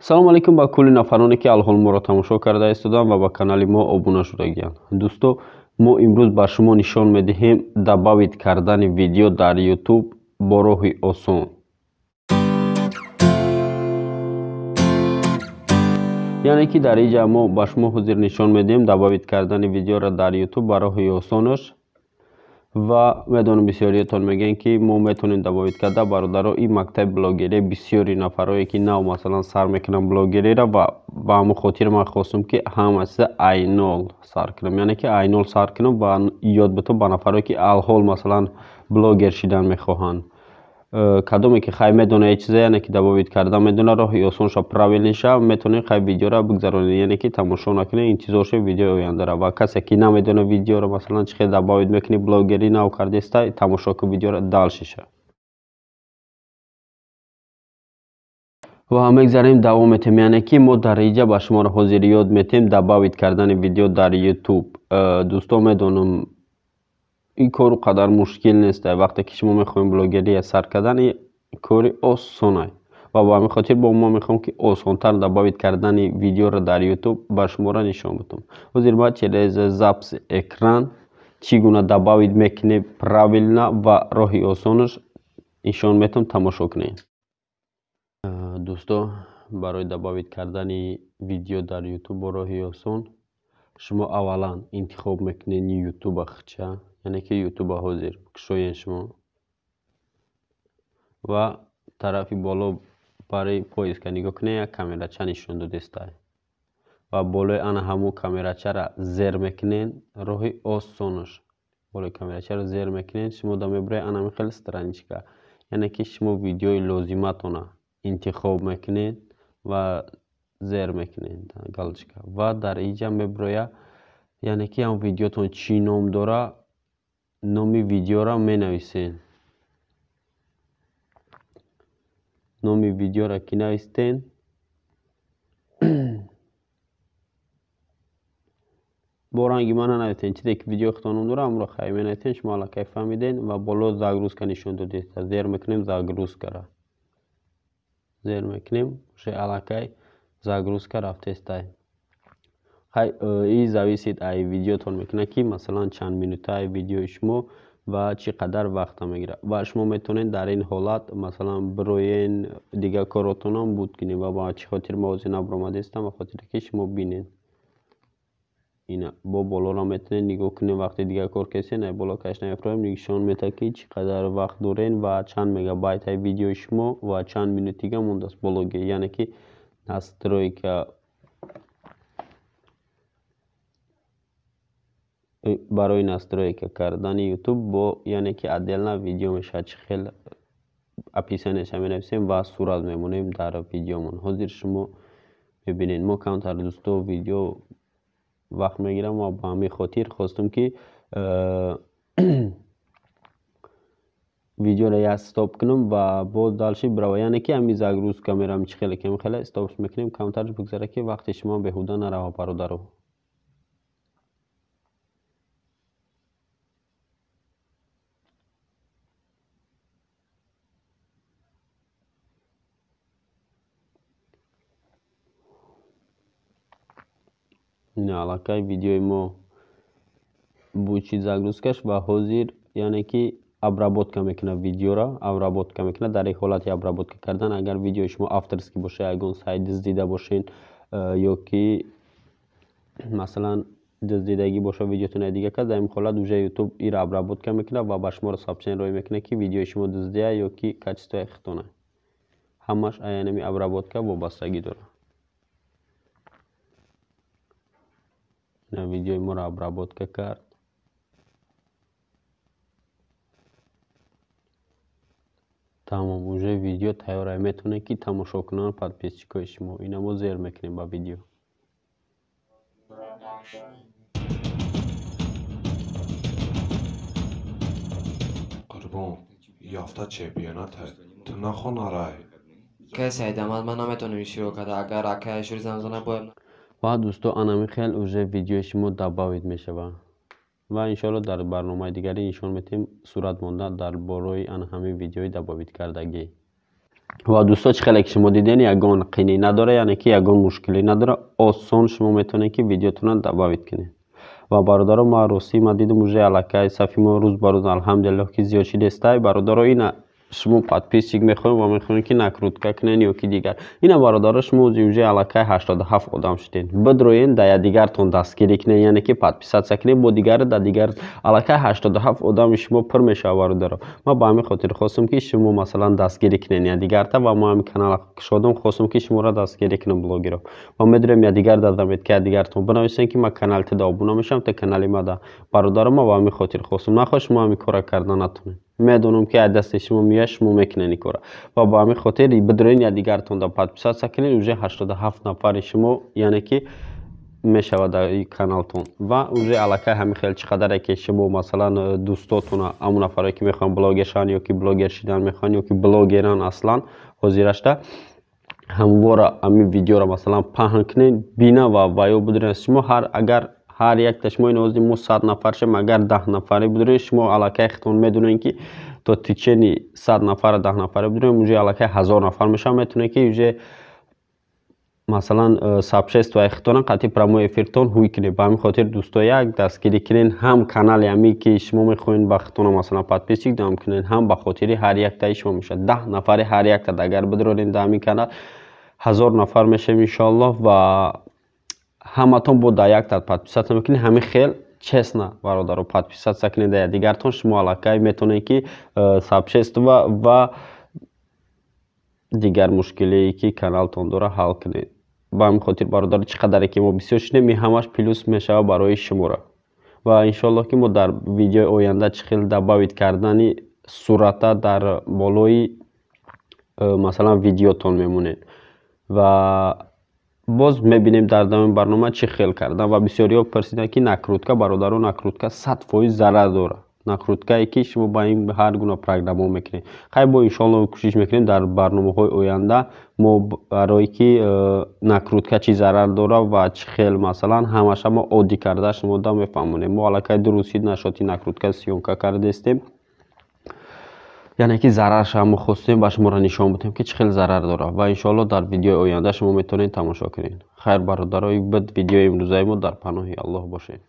Салом алейкум ба кулли нафароне, ки алҳол моро тамошо карда истоданд ва ба канали мо обуна шудагианд. Дӯсто, мо имрӯз ба шумо нишон медиҳем добавить кардани видео дар YouTube бо роҳи осон. Яъне ки дар инҷа мо ба шумо ҳозир нишон медиҳем добавить кардани видеоро дар YouTube ба роҳи осонаш. Ва медонам, бисёриятон мегӯянд, ки мо метавонем добавить карда. Бародаро, ин мактаби блогерӣ бисёри нафарое, ки нав, масалан, сар мекунанд блогериро, ва ба ҳамон хотир ман хостам, ки ҳама чиза ай нол сар кунам, яъне ки ай нол сар кунам ва ёд битам ба нафарое, ки алҳол, масалан, блогер шидан мехоҳанд. Кадоме ки хай медона чиза, яъне ки добавить карда медона, роҳи осонша, правильный ша, метавонед хай видеоро бигзаронед, яъне ки тамошо накунед, интизор шавед видеои ояндара. Ва касе ки намедона видеоро, масалан, чӣ хел добавить мекунӣ, блогерӣ нав кардеста, тамошо кун видеоро дальше ша. Ва мегзарем, давом метем. Яъне ки мо дар инҷа ба шуморо ҳозир ёд метем добавить кардани видео дар YouTube. Дӯсто, медонам, ин кор қадар мушкил нест. Вақте ки шумо мехоҳем блогерия сар кардан, ин кори осонай. Ва ба ҳамин хотир бо мо мехоҳем, ки осонтар добавить кардани видеоро дар YouTube ба шуморо нишон бидам. Ҳозир ма через запись экран чӣ гуна добавить мекунем правильно ва роҳи осонаш нишон метам, тамошо кунед. Дӯсто, барои добавить кардани видео дар YouTube бо роҳи осон шумо аввалан интихоб мекунед ютуба хча, яъне ки ютуба ҳозир кушоед шумо ва тарафи боло барои поиска нигоҳ кунед, як камерача нишон додестай ва болои ана ҳамун камерачаро зер мекунед. Роҳи осонаш, болои камерачаро зер мекунед, шумо да мебуроед ана ҳамин хел страничка, яъне ки шумо видеои лозиматона интихоб мекунед ва зер мекунед галочка, ва дар инҷа мебурояд, яъне ки ҳам видеотон чӣ ном дора, номи видеоро менависед. Номи видеоро ки навистен, бо ранги ман нанависен, чизе ки видеои худтон ном дора, ҳамонро хай менависен. Шумо аллакай фаҳмиден. Ва боло загрузка нишон додед, зер мекунем, загрузкаро зер мекунем, уже аллакай загрузка рафтестай. Хай, и зависит ай видеотон мекунад, ки масалан чанд минутаи видеои шумо ва чӣ қадар вақта мегирад. Ва шумо метавонед дар ин ҳолат, масалан, бироен, дигар коротонам буд кунед. Ва ба чӣ хотир ма ҳозир набаромадестам? Ба хотире ки шумо бинед, ина бо болоро метавонед нигоҳ кунед. Вақти дигар кор кесен, ай боло каш намефроем, нишон медиҳад, ки чӣ қадар вақт дорен ва чанд мегабайтаи видеои шумо ва чанд минут дига мондааст бологи, яъне ки настройка. Барои настройка кардани YouTube бо, яъне ки, отдельно видео мешавад, чӣ хел описание ша менависем ва сурат мемонем дар видеомон. Ҳозир шумо мебинед, мо камтар, дӯсто, видео вақт мегирам ва ба ҳамин хотир хостам, ки видеоро як стоп кунам ва боз дальше бирава. Яъне ки ҳамин загрузка мерам, чӣ хеле ки хеле стоп мекунем, камтарш бигзара, ки вақти шумо беҳуда нарава, бародаро. Ина аллакай видеои мо бучид загрузка ш ва ҳозир, яъне ки, обработка мекунад, видеоро обработка мекунад. Дар ин ҳолати обработка кардан, агар видеои шумо авторский боша, ягон сайт дуздида бошед ё ки, масалан, дуздидагӣ боша видеотон дига кас, дар ин ҳолат уже YouTube ира обработка мекунад ва ба шуморо сообщение роҳӣ мекунад, ки видеои шумо дуздия ё ки качество и худтона. Ҳамаш аянами обработка вобастагӣ дорад. Видеои моро обработка кард. Тамом, уже видео тайёра, метавонед, ки тамошо кунанд подписчик ои шумо. Ина мо зер мекунем ба видео. Қурбон, ёфта чемпионате, ту нахонарай. Кай Саидамад, ман наметавонам иштирок карда, агар акай шури замзона бояд. Ва дӯсто, анами хел уже видеои шумо добавить мешавад. Ва иншоалло дар барномаи дигарӣ нишон медиҳем сурат монда дар бораи ана ҳамин видеои добавить кардагӣ. Ва дӯсто, чӣ хеле ки шумо диден, ягон қинӣ надора, яъне ки ягон мушкилӣ надора, осон шумо метавонед, ки видеотонро добавить кунед. Ва бародаро, ма ростӣ ма дидум, уже аллакай сафи мо рӯз ба рӯз, алҳамдулиллоҳ, ки зиёд шидестай. Бародаро, ина шумо подписчик мехоҳем ва мехоҳем, ки накрутка кунен ё ки дигар. Ина бародаро, шумо уже аллакай 87 одам шудед. Бидроен, да якдигартон дастгирӣ кунед, яъне ки подписаться кунед бо дигар да дигар. Аллакай 87 одами шумо пур мешавад. Бародаро, ман ба ҳамин хотир хостам, ки шумо масалан дастгирӣ кунед якдигарта, ва мо ҳамин канала кушодам, хостам, ки шуморо дастгирӣ кунам, блогеро. Ва медонем, якдигар дар заметка якдигартон бинависем, ки ман канали туда обуна мешавам, ту канали мада. Бародаро, ман ба ҳамин хотир хостам. Нахоҳ шумо ҳамин кора карда натонед, медонам, ки аз дасти шумо меояд, шумо мекунед ин кора. Ва ба ҳамин хотир бидроен, якдигартонда подписаться кунед, уже 87 нафари шумо, яъне ки мешавад дар каналтон. Ва уже аллакай ҳамин хел чӣ қадаре ки шумо масалан дӯстотона, ҳамон нафаре ки мехоҳанд блогер шаванд ё ки блогер шидан мехоҳанд, ё ки блогеран аслан ҳозирашта, ҳамвора ҳамин видеоро масалан паҳн кунед, бина ва ё бидуред шумо. Ҳар агар ҳар якта шумо, ин ози мо 100 нафар шем, агар 10 нафаре бидуред, шумо аллакай худтон медонед, ки то течение 100 нафара 10 нафаре бидурем, уже аллакай 1000 нафар мешавад. Метавонед, ки уже масалан сообществои худтона қатъи прямой эфиртон ҳуй кунед. Ба ҳамин хотир, дӯсто, як дастгирӣ кунед, ҳам канали ҳамин ки шумо мехоҳед ба худтона масалан подписчик ҷамъ кунед, ҳам ба хотири ҳар яктаи шумо мешавад. 10 нафари ҳар якта агар бидурорем дар ҳамин канал, 1000 нафар мешавем, иншоаллоҳ. Ва ҳаматон бо дар якта подписаться мекунед. Ҳамин хел честно, бародаро, подписаться кунед дар якдигартон, шумо аллакай метавонед, ки сообщество ва дигар мушкилие ки каналтон дора, ҳал кунед. Ба ҳамин хотир, бародаро, чӣ қадаре ки мо бисёр шудем, ин ҳамаш плюс мешавад барои шуморо. Ва иншоаллоҳ, ки мо дар видеои оянда чӣ хел добавить кардани сурата дар болои масалан видеотон мемонед ва боз мебинем дар давоми барнома чӣ хел кардан. Ва бисёриҳо пурсиданд, ки накрутка. Бародаро, накрутка 100% зарар дорад, накруткае ки шумо ба ин ҳар гуна программаҳо мекунед. Хай, бо иншоалло кӯшиш мекунем, дар барномаҳои оянда мо барое ки накрутка чӣ зарар дорад ва чӣ хел масалан ҳамаша мо оддӣ карда шумода мефаҳмонем. Мо аллакай ду рӯз шид нашоти накрутка съёмка кардастем, яъне ки зарарша мо хостем ба шуморо нишон бидем, ки чӣ хел зарар дорад. Ва иншоалло дар видеои оянда шумо метавонед тамошо кунед. Хайр, бародарои, буд видеои имрӯзаи мо. Дар паноҳи Аллоҳ бошед.